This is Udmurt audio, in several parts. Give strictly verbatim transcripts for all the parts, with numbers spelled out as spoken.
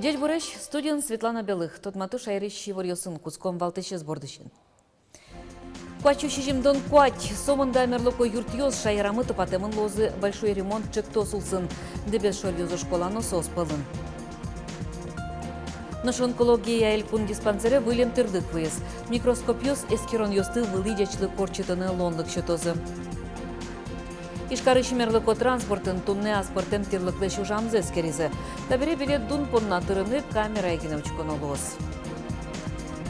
Ӟечбуресь! Студиын Светлана Белых. Тодмато шаерысь иворъёсын. Кутском валтӥсез бордысен. Куать сю сизьымдон куать сомында мерлыко юртъёс шаерамы тупатэмын луозы «Большой ремонт» ӵектос улсын. Дэбес шоръёзо школа но соос пӧлын. Нош онкология элькун диспансере выль эмтӥрлык вуиз. Микроскопъёс эскеронъёсты вылӥ ӟечлык ортчытыны луонлык сётозы. Ижкарысь мерлыко транспортын туннэ аспӧртэм тӥрлыклэсь ужамзэ эскеризы. Табере билет дун понна тырыны камерае гинэ учконо луоз.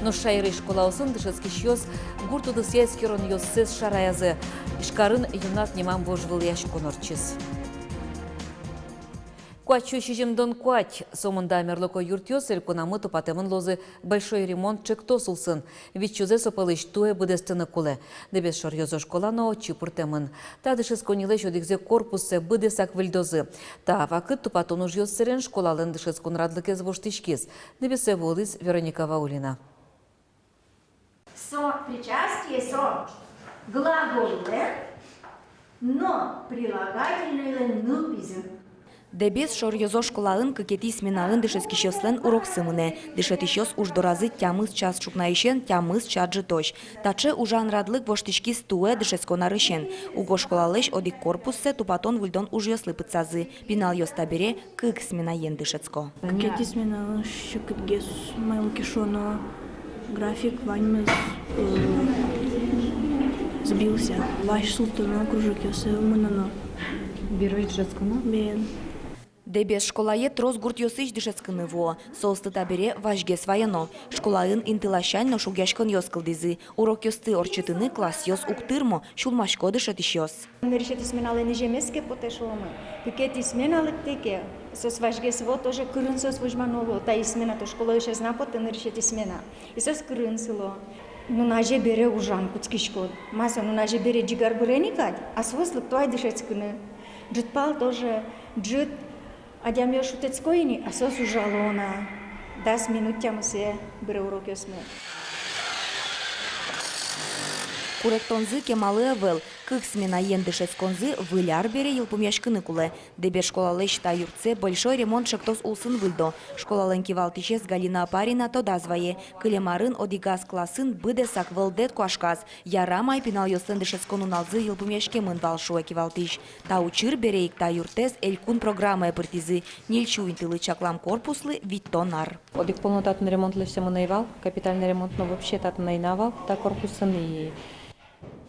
Нош шаерысь школаосын дышетскисьёс гурт удысъя эскеронъёссэс шараязы. Ижкарын «Юннат» нимам вожвылъяськон ортчиз. Куать сю сизьымдон куать сомында мерлыко юртъёс элькунамы тупатэмын луозы «Большой ремонт» ӵектос улсын. Витьсюзэ со пӧлысь туэ быдэстыны кулэ. Дэбес шоръёзо школа но отчы пыртэмын. Та дышетсконнилэсь одӥгзэ корпуссэ быдэсак выльдозы. Та вакыт тупатон ужъёс сэрен школалэн дышетскон радлыкез воштӥськиз. Дэбессэ вуылӥз Вероника Ваулина. Со причастие, со глаголлэн но прилагательнойлэн нылпизы. Дэбес шоръёзо школаын кыкетӥ сменаын дышетскисьёслэн уроксы мынэ. Дышетӥсьёс уж доразы тямыс час ӵукнаысен тямыс час ӝытозь. Таӵе ужан радлык воштӥськиз туэ, дышетскон арысен. Уго школалэсь одӥг корпуссэ тупатон-выльдон ужъёслы пытсазы. Пиналъёс табере кык сменаен дышетско. Кыкетӥ сменаын секытгес, малы ке шуоно, график ваньмыз, э, сбился. Вазь султоно, кружокъёсы мыноно. Бере дышетсконо? Бен. Дэбес школае трос гуртъёсысь дышетскыны вуо. Соосты табере вазьгес вайоно. Школаын интыласянь но шугъяськонъёс кылдӥзы. Урокъёсты ортчытыны классъёс уг тырмо, сюлмасько дышетӥсьёс. Нырысетӥ сменалы низемез ке потэ, шуомы. Кыкетӥ смена лыктэ ке, соос вазьгес, вот, тоже кырын соос возьмано луо. Таиз смена то школаысь ӧз на поты, нырысетӥ смена. И соос кырын сыло. Нуназе бере ужан кутскиськод. Ма со, нуназе бере ӟигар быре ни кадь, а соос лыкто ай дышетскыны. Ӝытпал тоже, ӝыт адямиос шутэтско ини, а соос ужало на. Дас минут тямысэ быре урокъёсмы. Куректонзы кемалы ӧвӧл. Кык сменаен дышетсконзы выль ар бере йылпумъяськыны кулэ. Дэбес школалэсь та юртсэ «Большой ремонт» ӵектос улсын выльдо. Школалэн кивалтӥсез Галина Опарина тодаз вае: кылем арын одӥгаз классын быдэсак вӧлдэт куашказ. Ярам ай, пиналъёслэн дышетскон нуналзы йылпумъяськемын вал, шуэ кивалтӥсь. Та учыр бере ик та юртэз элькун программае пыртӥзы. Ньыльсю интылы чаклам корпуслы витьтон ар. Одӥг пол но татын ремонт лэсьтэмын ӧй вал, капитальный ремонт но вообще татын ӧй на вал, та корпусын и.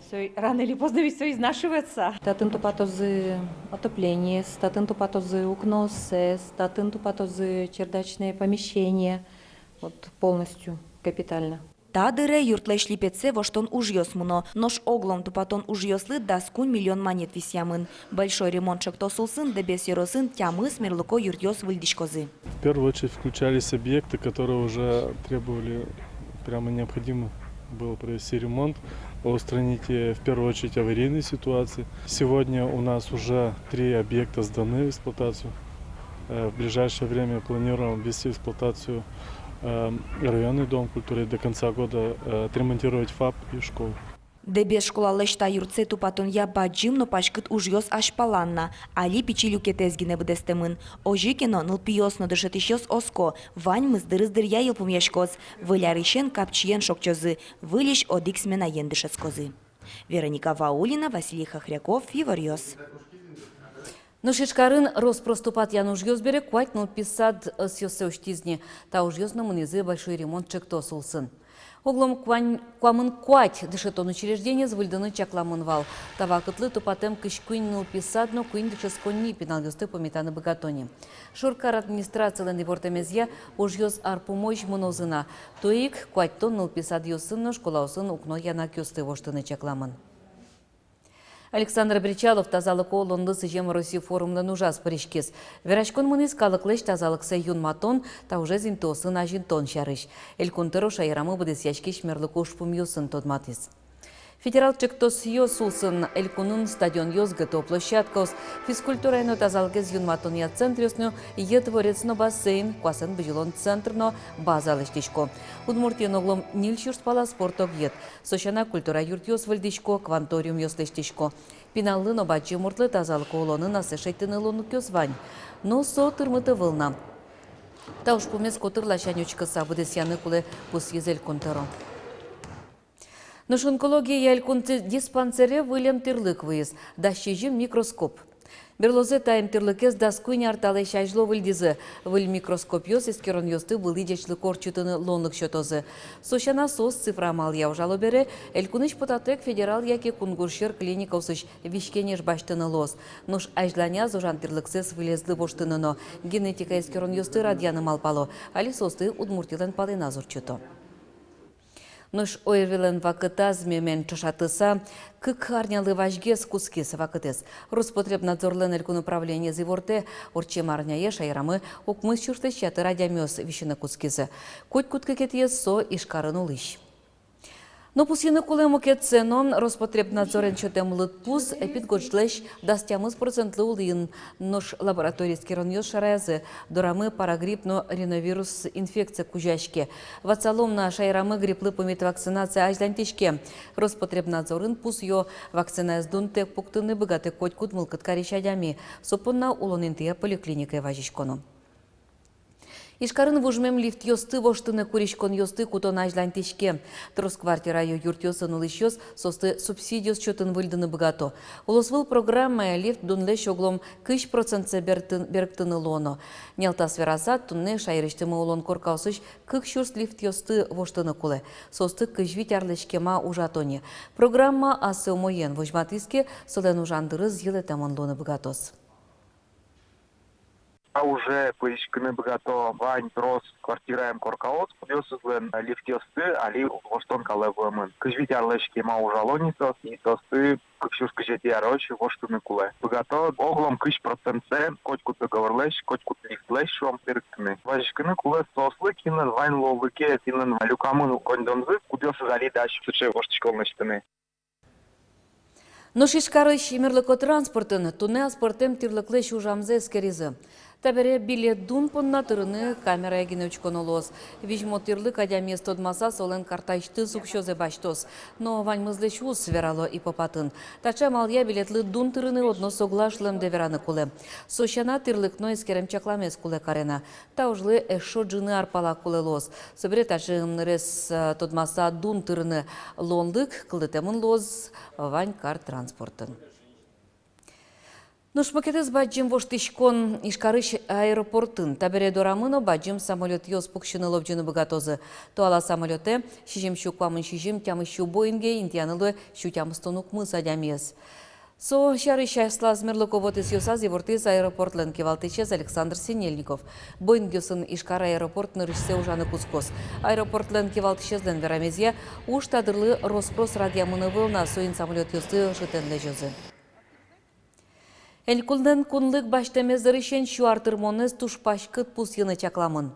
Со рано или поздно ведь со изнашивается. Татын тупатозы отоплениез, татын тупатозы укнооссэс, татын тупатозы чердачное помещение. Вот полностью капитально. Та дыре юртлэсь липетсэ воштон ужъёс мыно, нош огъя тупатон ужъёслы дас куинь миллион манет висъямын. «Большой ремонт» ӵектос улсын Дэбес ёросын тямыс мерлыко юртъёс выльдӥськозы. В первую очередь включались объекты, которые уже требовали, прямо необходимо было провести ремонт, устранить, э, в первую очередь аварийные ситуации. Сегодня у нас уже три объекта сданы в эксплуатацию. Э, в ближайшее время планируем ввести в эксплуатацию, э, районный дом культуры и до конца года, э, отремонтировать ФАП и школу. Дэбес школалэсь та юртсэ тупатонъя бадӟым но паськыт ужъёс азьпалан на. Али пичи люкетэз гинэ быдэстэмын. Озьы ке но, нылпиос но дышетӥсьёс оско, ваньмыз дырыз дыръя йылпумъяськоз. Выль арысен капчиен шокчозы. Выльысь одӥг сменаен дышетскозы. Вероника Ваулина, Василий Хохряков, «Иворъёс». Нош Ижкарын рос-прос тупатъян ужъёс бере куать нылпи сад ӧсъёссэ усьтӥз ни. Та ужъёс но мынӥзы «Большой ремонт» ӵектос улсын. Огъя куань-, куамын куать дышетон учреждениез выльдыны чакламын вал. Та вакытлы тупатэм кызь куинь нылпи сад но куинь дышетсконни пиналъёсты пумитаны быгато ни. Шоркар администрацилэн ивортэмезъя, ужъёс ар пумозь мынозы на. Туэ ик куатьтон нылпи садъёсын но школаосын укно янакъёсты воштыны чакламын. Александр Бречалов тазалыко улонлы сӥзем Росси форумлэн ужаз пыриськиз. Вераськон мынӥз калыклэсь тазалыксэ юнматон, та ужез интыосын азинтон сярысь. Элькун тӧро шаерамы быдэсъяськись мерлыко ужпумъёсын тодматӥз. Федерал ӵектосъёс улсын элькунын стадионъёс, ГТО площадкаос, физкультурая но тазалыкез юнматонъя центръёс но, йӧ дворец но бассейн, куасэн бызьылон центр но база лэсьтӥсько. Удмуртиын огъя ньыль сюрс пала спорт объект. Со сяна культура юртъёс выльдӥсько, кванториумъёс лэсьтӥсько. Пиналлы но бадӟым муртлы тазалыко улонын ассэ шедьтыны луонлыкъёс вань. Но со тырмыт ӧвӧл на. Та ужпумез котыр ласянь учкыса быдэсъяны кулэ, пусйиз Элькун тӧро. Нош онкология элькун ди-, диспансере выль эмтӥрлык выйиз, дас сизьым микроскоп. Берлозэ та эмтӥрлыкез дас куинь ар талэсь азьло выльдӥзы. Выль микроскопъёс эскеронъёсты вылӥ ӟечлыко ортчытыны луонлык сётозы. Со сяна, соос цифра амалъя ужало бере, элькунысь потатэк федерал яке кунгож сьӧр клиникаосысь визькенеш басьтыны луоз. Нош азьланяз ужан тӥрлыксэс вылезлы воштыны но генетика эскеронъёсты радъяны малпало. Али соосты Удмуртилэн палэназ ортчыто. Нош ойвылэн вакытаз мемен ӵошатыса, кык арнялы вазьгес кутскиз вакытэз. Роспотребнадзорлэн элькун управлениез ивортэ, ортчем арняе шаерамы укмыс сюрслэсь ятыр адямиос висьыны кутскизы. Котькуд кыкетӥез со Ижкарын улӥсь. Но пусйыны кулэ мукетсэ но: Роспотребнадзорен сётэм лыдпус эпидгожлэсь дас тямыс процентлы улӥын. Нош лаборатория эскеронъёс шараязы: дорамы парагрипп но риновирус инфекция кузёяське. Ватсалом на, шаерамы грипплы пумит вакцинация азьланьтӥське. Роспотребнадзорын пусйо: вакцинаез дунтэк пуктыны быгатэ котькуд мылкыд карись адями. Со понна улон интые поликлиникае вазиськоно. Ижкарын вужмем лифтъёсты воштыны куриськонъёсты кутон азьланьтӥське. Трос квартира юртъёсын улӥсьёс соосты субсидиос чотын выльдыны быгато. Улосвыл программая лифт дунлэсь оглом кызь процентсэ бертын-, берыктыны луоно. Нялтас вераса, туннэ шаерысьтымы улон коркаосысь кык сюрс лифтъёсты воштыны кулэ. Соосты кызь вить арлэсь кема ужато ни. Программа ассэ умоен возьматӥз ке, солэн ужан дырыз йылэтэмын луыны быгатоз. А уже пыриськыны быгато вань трос квартираем коркаос, кудъёсызлэн лифтъёссы али воштон калэ вуэмын. Кызь вить арлэсь кема ужало ни соос, и соосты кык сюрс кызетӥ арозь воштыны кулэ. Быгато оглом кызь процентсэ котькуд договорлэсь, котькуд лифтлэсь, шуом, берыктыны. Вазиськыны кулэ соослы, кинлэн вань луллыке, кинлэн люкамын коньдонзы, кудъёсыз али дась сыӵе воштӥськон лэсьтыны. Нош Ижкарысь мерлыко транспортын туннэ аспӧртэм тӥрлыклэсь ужамзэ эскеризы. Табере билет дун понна тырыны камерае гинэ учконо луоз. Визьмо тӥрлык адямиез тодмаса, солэн картаысьтыз уксёзэ басьтоз. Но ваньмызлэсь уз, верало ИПОПАТын. Таӵе амалъя билетлы дун тырыны одно соглаш луэмдэ вераны кулэ. Со сяна, тӥрлык но эскерем чакламез кулэ каре на. Та ужлы эшшо ӝыны ар пала кулэ луоз. Собере таӵе ымнырез, э, тодмаса, дун тырыны луонлык кылдытэмын луоз вань кар транспортын. Нош мукетыз бадӟым воштӥськон Ижкарысь аэропортын. Табере дорамы но бадӟым самолётъёс пуксьыны, лобӟыны быгатозы. Туала самолётэ сизьым сю куамын сизьым, тямыс сю Боинге, интыяны луэ сю тямыстон укмыс адямиез. Со сярысь аслаз мерлыко вотэсъёсаз ивортӥз аэропортлэн кивалтӥсез Александр Синельников. Боингъёсын Ижкар аэропорт нырысьсэ ужаны кутскоз. Аэропортлэн кивалтӥсезлэн верамезъя, уж та дырлы рос-прос радъямын ӧвӧл на, соин самолётъёсты ӧжытэн лэзёзы. Элькунлэн кунлык басьтэмез дырысен сю ар тырмонэз туж паськыт пусйыны чакламын.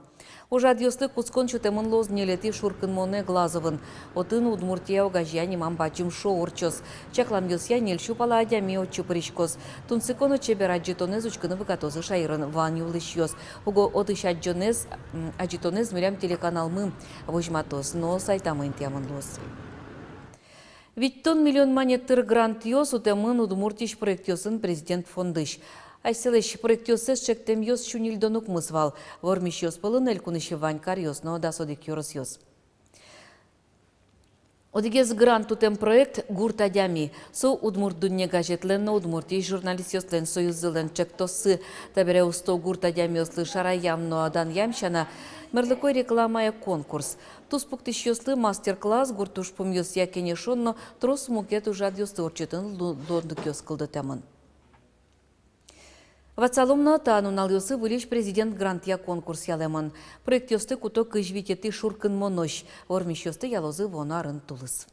Ужрадъёслы кутскон сётэмын луоз ньылетӥ шуркынмонэ Глазовын. Отын «Удмуртия огазея» нимам бадӟым шоу ортчоз. Чакламъёсъя, ньыль сю пала адями отчы пыриськоз. Тунсыко но чебер адӟытонэз учкыны быгатозы шаерын вань улӥсьёс. Уго отысь адӟонэз, м, адӟытонэз милям телеканалмы возьматоз но сайтамы интыямын луоз. Витьтон миллион манет тыр грантъёс утэмын Удмуртиысь проектъёсын Президент фондысь. Асьсэлэсь проектъёссэс ӵектэмъёс сю ньыльдон укмыс вал. Вормисьёс пӧлын элькунысь вань каръёс но дас одӥг ёросъёс. Одӥгез грант утэм проект — «Гурт адями». Со «Удмурт дунне» газетлэн но Удмуртиысь журналистъёслэн союззылэн ӵектоссы. Табере усто гурт адямиослы шараям но данъям сяна мерлыко рекламая конкурс. Туспуктӥсьёслы мастер-класс, гурт ужпумъёсъя кенешон но трос мукет ужрадъёсты ортчытыны лу-, луонлыкъёс кылдытэмын. Ватсалом на, та нуналъёсы выльысь Президент грантъя конкурс ялэмын. Проектъёсты куто кызь витетӥ шуркынмонозь. Вормисьёсты ялозы вуоно арын тулыс.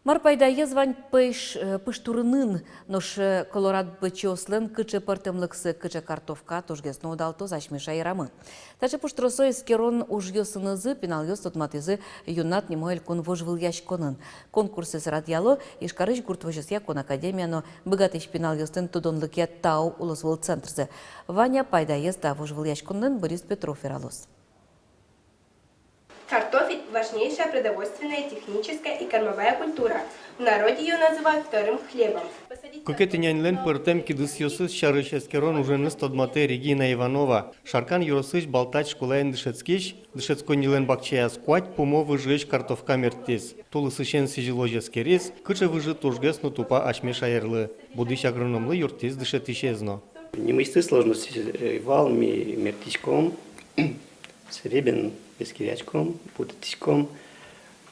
Мар пайдаез вань пыш-, э, пыштурынын, нош, э, колорад бӧдьыослэн кыӵе пӧртэмлыксы, кыӵе картовка тужгес но удалтоз асьме шаерамы? Таӵе пуштросо эскерон ужъёсынызы пиналъёс тодматӥзы «Юннат» нимо элькун вожвылъяськонын. Конкурсэз радъяло Ижкарысь гурт возёсъя кун академия но «Быгатӥсь пиналъёслэн тодонлыкъя тау» улосвыл центрзы. Вань-а пайдаез та вожвылъяськонлэн, Борис Петров вералоз. Картофель Важнейшая продовольственная, техническая и кормовая культура. В народе её называют вторым хлебом. Кыкетӥ няньлэн пӧртэм кидысъёсыз сярысь эскерон уженыз тодматэ Регина Иванова. Шаркан ёросысь Балтач школаын дышетскись дышетсконнилэн бакчаяз куать пумо выжыысь картовка мерттӥз. Тулысысен сӥзьылозь эскериз, кыӵе выжы тужгес но тупа асьме шаерлы. Будӥсь агрономлы юрттӥз дышетӥсез но. Нимысьтыз сложностьёс, э, вал, ми мерттӥськом, сэре бен эскеряськом, будэтӥськом.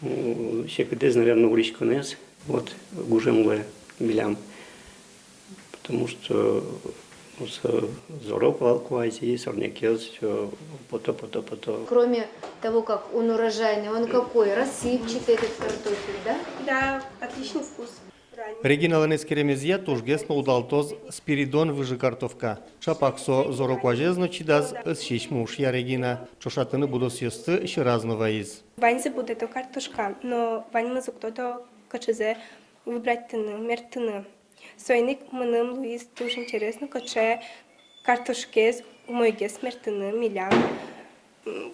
М, секытэз, наверно, улӥськонэз. Вот гужем луэ милям. Потому что, ну, со-, зоро вал куазь, сорнякез, всё, пото, пото, пото. Кроме того, как он урожайный, он какой? Рассыпчатый этот картофель, да? Да, отличный вкус. Региналэн эскеремезъя, тужгес но удалтоз Спиридон выжы картовка. Чапак со зоро куазез но чидаз, ӧсись мушъя Регина. Ӵошатыны будосъёсты сьӧраз но вайиз. Ваньзэ будэто картошка, но ваньмыз уг тодо, кыӵезэ выбрать тыны, мерттыны. Соин ик мыным луиз туж интересно, кыӵе картошкаез умойгес мерттыны милям, м,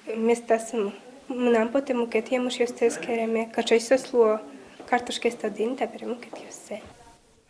местаосы. Мынам потэ мукет емышъёсты эскереме, кыӵеесь соос луо. Картошкаез тодӥ ни, табере мукетъёссэ.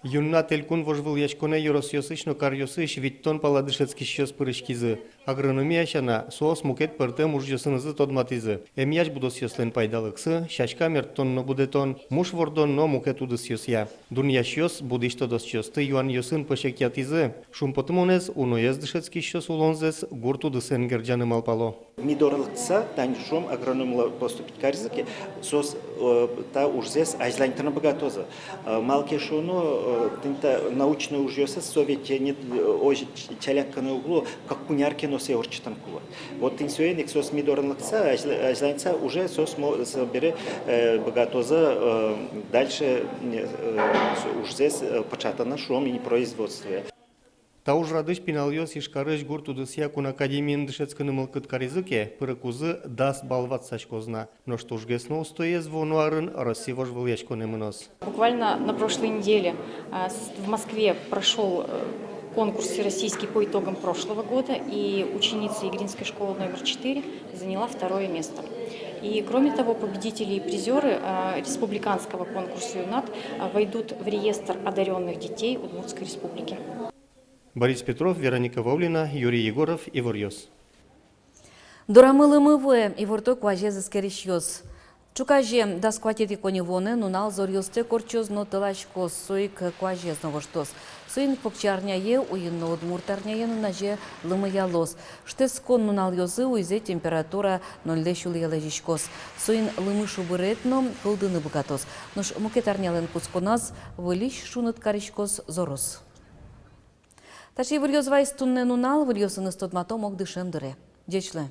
Юннат элькун вожвылъяськонэ ёросъёсысь но каръёсысь витьтон пала дышетскисьёс пыриськизы. Агрономия сяна, соос мукет пӧртэм ужъёсынызы тодматӥзы: эмъясь будосъёслэн пайдалыксы, сяська мерттон но будэтон, муш вордон но мукет удысъёсъя. Дунъясьёс будӥсь тодосчиосты юанъёсын пӧсекъятӥзы. Шумпотымонэз, уноез дышетскисьёс улонзэс гурт удысэн герӟаны малпало. Ми доры лыктыса, тани шуом, агрономлы поступить каризы ке, соос, э, та ужзэс азьланьтыны быгатозы. Э, малы ке шуоно, э, тӥни та научной ужъёсыз со ведь, э, не, э, озьы ч-, ӵаляк гинэ уг луы, кык-куинь ар ке но сое ортчытыны кулэ. Вот тӥни соин ик соос ми доры лыктыса, азьла-, азьланьтыса, уже соос мо-, собере, э, быгатозы, э, дальше, э, со ужзэс, э, пыӵатыны, шуом, ини производствое. Та ужрадысь пиналъёс Ижкарысь гурт удысъя кун академиын дышетскыны мылкыд каризы ке, пырыкузы дас балл ватсаськоз на. Нош тужгес но устоез вуоно арын Россия вожвылъяськонэ мыноз. Буквально на прошлой неделе, а, с-, в Москве прошёл, э, конкурс всероссийский по итогам прошлого года, и ученица Игринской школы номер четыре заняла второе место. И, кроме того, победители и призёры, а, республиканского конкурса «Юннат», а, войдут в реестр одарённых детей Удмуртской Республики. Борис Петров, Вероника Ваулина, Юрий Егоров, «Иворъёс». Дорамы лымы вуэ, иворто куазез эскерисьёс. Ӵуказе дас куатетӥ коньывуонэ нунал зоръёстэк ортчоз но тӧласькоз, со ик куазез но воштоз. Соин ик покчиарняе, уйин но удмуртарняе нуназе лымыялоз. Шутэтскон нуналъёсы уйзэ температура нольлэсь улӥе лэзиськоз. Соин лымы шобырет но кылдыны быгатоз. Нош мукет арнялэн кутсконаз выльысь шуныт кариськоз, зороз. Таӵе иворъёс вайиз туннэ нунал, выльёсыныз тодматом ог дышем дыре. Ӟеч луэ.